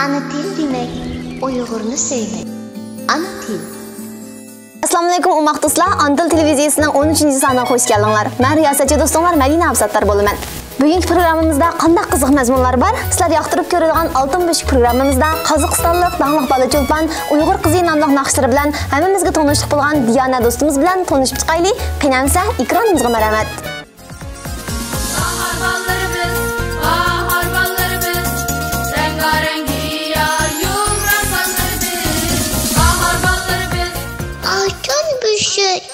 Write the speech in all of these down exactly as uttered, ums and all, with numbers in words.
ئانا تىل دېمەك، ئۇيغۇرنى سۆيمەك. ئانا تىل. ئەسسالامۇئەلەيكۇم، ئوماق دوستلار! ئانا تىل تېلېۋىزىيەسىنىڭ ئون ئۈچىنچى سانىغا خۇش كەلدىڭلار. مەن رىياسەتچى دوستۇڭلار مەدىنە ئابساتتار بولىمەن. بۈگۈنكى پروگراممىمىزدا قانداق قىزىق مەزمۇنلار بار؟ سىلەر ياقتۇرۇپ كۆرىدىغان ئالتۇن بۆشۈك پروگراممىمىزدا قازاقىستانلىق داڭلىق بالا چولپان ئۇيغۇر قىزى ناملىق ناخشىلىرى بىلەن ھەممىمىزگە تونۇشلۇق بولغان دىيانە دوستىمىز بىلەن تونۇشۇپ چىقايلى. قېنى ئەمىسە، ئېكرانىمىزغا مەرھەمەت. باھار بالىلىرىمىز، باھار بالىلىرىمىز، رەڭگارەڭ گىياھ يۇلدۇزلىرىمىز، باھار بالىلىرىمىز. ئالتۇن بۆشۈك.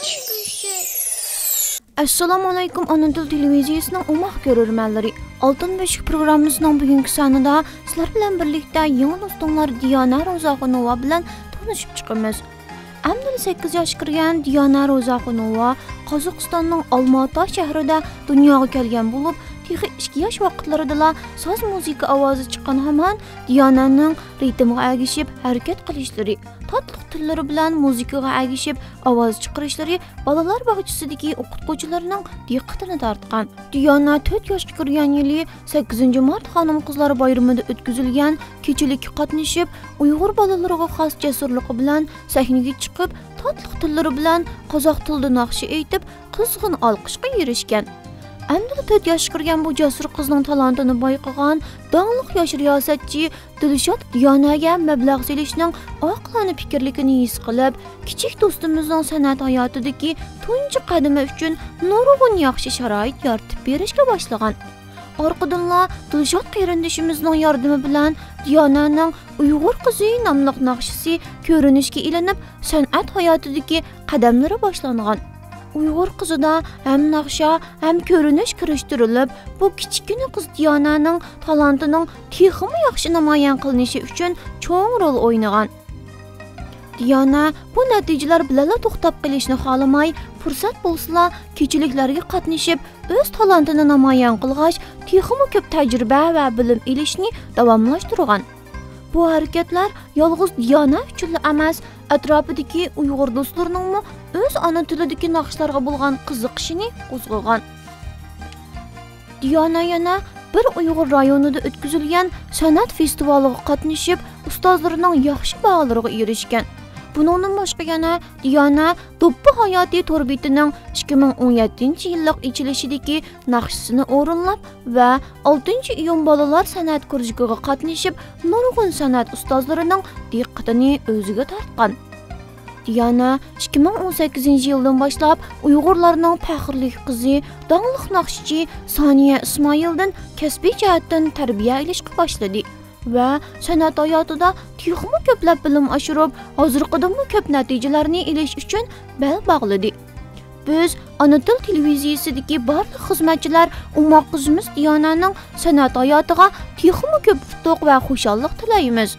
ئەسسالامۇئەلەيكۇم، ئانا تىل تېلېۋىزىيەسىنىڭ ئوماق كۆرۈرمەنلىرى، ئالتۇن بۆشۈك پروگراممىسىنىڭ بۈگۈنكى سانىدا سىلەر بىلەن بىرلىكتە يېڭى دوستۇڭلار دىيانە روزاخۇنوۋا بىلەن تونۇشۇپ چىقىمىز. ئەمدىلا سەككىز ياشقا كىرگەن دىيانە روزاخۇنوۋا قازاقىستاننىڭ ئالماتا شەھىرىدە دۇنياغا كەلگەن بولۇپ، تېخى ئىككى ياش ۋاقىتلىرىدىلا ساز مۇزىكا ئاۋازى چىققان ھامان دىيانەنىڭ رىتىمغا ئەگىشىپ ھەرىكەت قىلىشلىرى، تاتلىق تىللىرى بىلەن مۇزىكىغا ئەگىشىپ ئاۋاز چىقىرىشلىرى بالىلار باغچىسىدىكى ئوقۇتقۇچىلارنىڭ دىققىتىنى تارتقان. دىيانا تۆت ياشقا كىرگەن يىلى سەككىزىنچى مارت خانىم-قىزلار بايرىمىدا ئۆتكۈزۈلگەن كېچىلىككە قاتنىشىپ، ئۇيغۇر بالىلىرىغا خاس جەسۇرلۇقى بىلەن سەھنىگە چىقىپ، تاتلىق تىللىرى بىلەن قازاق تىلىدا ناخشا ئېيتىپ، قىزغىن ئالقىشقا ئېرىشكەن. ئەمدىلا تۆت ياشقا كىرگەن بۇ جەسۇر قىزنىڭ تالانتىنى بايقىغان داڭلىق ياش رىياسەتچى دىلشات دىيانەگە مەبلەغ سېلىشنىڭ ئاقىلانە پىكىرلىكىنى ھېس قىلىپ، كىچىك دوستىمىزنىڭ سەنئەت ھاياتىدىكى تۇنجى قەدىمى ئۈچۈن نۇرغۇن ياخشى شارائىت يارىتىپ بېرىشكە باشلىغان. ئارقىدىنلا دىلشات قېرىندىشىمىزنىڭ ياردىمى بىلەن دىيانەنىڭ ئۇيغۇر قىزى ناملىق ناخشىسى كۆرۈنۈشكە ئېلىنىپ، سەنئەت ھاياتىدىكى قەدەملىرى باشلانغان. ئۇيغۇر قىزىدا ھەم ناخشا، ھەم كۆرۈنۈش كىرىشتۈرۈلۈپ، بۇ كىچىككىنە قىز دىيانەنىڭ تالانتىنىڭ تېخىمۇ ياخشى نامايان قىلىنىشى ئۈچۈن چوڭ رول ئوينىغان. دىيانا بۇ نەتىجىلەر بىلەنلا توختاپ قېلىشنى خالىماي، پۇرسەت بولسىلا كېچىلىكلەرگە قاتنىشىپ، ئۆز تالانتىنى نامايان قىلغاچ، تېخىمۇ كۆپ تەجرىبە ۋە بىلىم ئېلىشنى داۋاملاشتۇرغان. بۇ ھەرىكەتلەر يالغۇز دىيانا ئۈچۈنلا ئەمەس، ئەتراپىدىكى ئۇيغۇر دوستلىرىنىڭمۇ ئۆز ئانا تىلىدىكى ناخشىلارغا بولغان قىزىقىشىنى قوزغىغان. دىيانا يەنە بىر ئۇيغۇر رايونىدا ئۆتكۈزۈلگەن سەنئەت فېستىۋالىغا قاتنىشىپ، ئۇستازلىرىنىڭ ياخشى باھالىرىغا ئېرىشكەن. بۇنىڭدىن باشقا يەنە دىيانا دوپپا ھاياتى تور بېتىنىڭ ئىككى مىڭ ئون يەتتىنچى يىللىق ئېچىلىشىدىكى ناخشىسىنى ئورۇنلاپ ۋە ئالتىنچى ئىيۇن بالىلار سەنئەت كۇرژۇكىغا قاتنىشىپ، نۇرغۇن سەنئەت ئۇستازلىرىنىڭ دىققىتىنى ئۆزىگە تارتقان. دىيانا ئىككى مىڭ ئون سەككىزىنچى يىلدىن باشلاپ ئۇيغۇرلارنىڭ پەخىرلىك قىزى، داڭلىق ناخشىچى سانىيە ئىسمائىلدىن كەسپىي جەھەتتىن تەربىيە ئېلىشقا باشلىدى ۋە سەنئەت ھاياتىدا تېخىمۇ كۆپلەپ بىلىم ئاشۇرۇپ، ھازىرقىدىنمۇ كۆپ نەتىجىلەرنى ئېلىش ئۈچۈن بەل باغلىدى. بىز ئانا تىل تېلېۋىزىيەسىدىكى بارلىق خىزمەتچىلەر ئوماق قىزىمىز دىيانەنىڭ سەنئەت ھاياتىغا تېخىمۇ كۆپ ئۇتۇق ۋە خۇشاللىق تىلەيمىز.